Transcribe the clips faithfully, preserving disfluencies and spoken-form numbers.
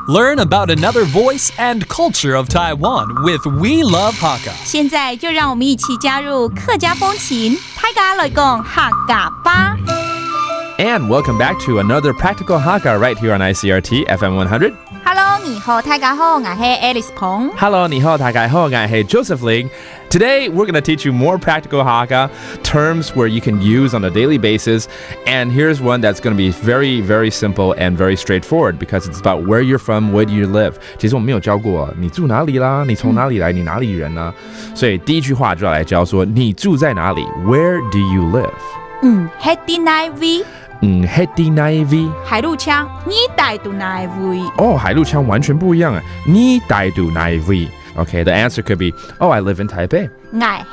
Learn about another voice and culture of Taiwan with We Love Hakka. 现在就让我们一起加入客家风情，大家来讲客家吧。 And welcome back to another Practical Hakka right here on I C R T F M one hundred. Hello，你好，大家好，我是 Alice 彭。 Hello，你好，大家好，我是 Joseph Ling. Today, we're going to teach you more practical Hakka terms where you can use on a daily basis. And here's one that's going to be very, very simple and very straightforward because it's about where you're from, where do you live. 其实我们没有教过你住哪里啦，你从哪里来，你哪里人呢？所以第一句话就要来教说你住在哪里？Where do you live？嗯，你在哪位？嗯，你在哪位？海陆腔，你在哪位？哦，海陆腔完全不一样哎。你在哪位？Okay, the answer could be, oh, I live in Taipei. 我在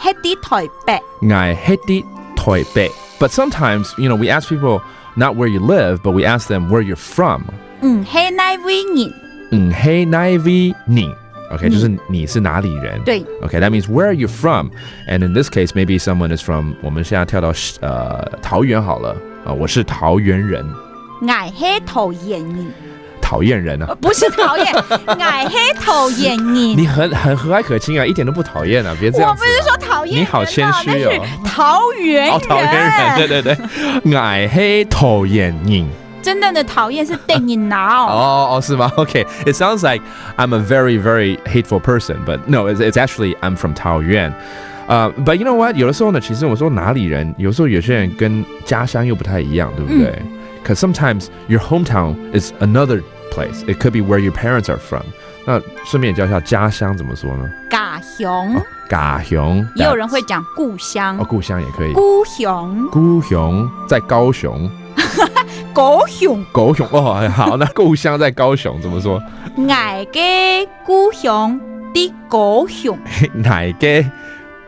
台北。 我在台北. But sometimes, you know, we ask people not where you live, but we ask them where you're from. 你在哪位人？你在哪位人？Okay, 就是你是哪里人？对。 Okay, that means where are you from? And in this case, maybe someone is from, 我们现在跳到呃桃园好了啊，我是桃园人。我是桃园人。讨厌人啊！不是讨厌，我是桃园人。你很很和蔼可亲啊，一点都不讨厌啊！别这样子啊。我不是说讨厌人啊，你好谦虚哦。但是桃园人。哦，桃园人，对对对，我是桃园人。真正的讨厌是对你恼。哦哦，是吗？Okay, it sounds like I'm a very very hateful person, but no, it's, it's actually I'm from 桃园。呃、but you know what？有的时候呢，其实我说哪里人，有时候有些人跟家乡又不太一样，对不对？Because sometimes your hometown is another place. It could be where your parents are from. 那顺便教一下家乡怎么说呢？家乡。家乡。也有人会讲故乡。哦，故乡也可以。故乡。故乡在高雄。高雄。高雄哦，好，那故乡在高雄怎么说？我个故乡在高雄。你个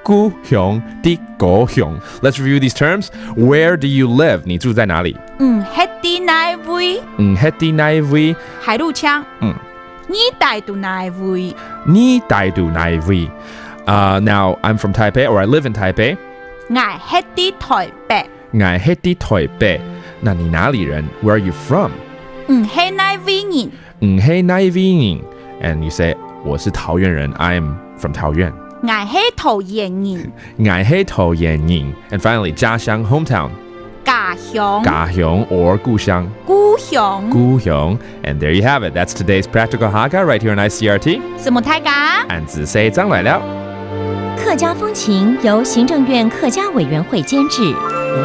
故乡在高雄。Let's review these terms. Where do you live? 你住在哪里？你在哪位？你在哪位？海陆腔。嗯。你在哪位？你在哪位？Uh, now, I'm from Taipei, or I live in Taipei. 我在台北。我在台北。那你哪里人？Where are you from? 你在哪位人？你在哪位人？And you say, 我是桃园人。I'm from 桃园。我是桃园人。我是桃园人。And finally, 家乡，hometown. 家乡。家乡 or 故乡。故乡。故乡。And there you have it. That's today's Practical Hakka right here on I C R T. 承蒙大家。恁仔細，正來尞。客家风情由行政院客家委员会监制。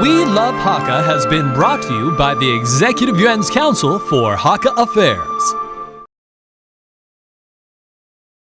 We Love Hakka has been brought to you by the Executive Yuan's Council for Hakka Affairs.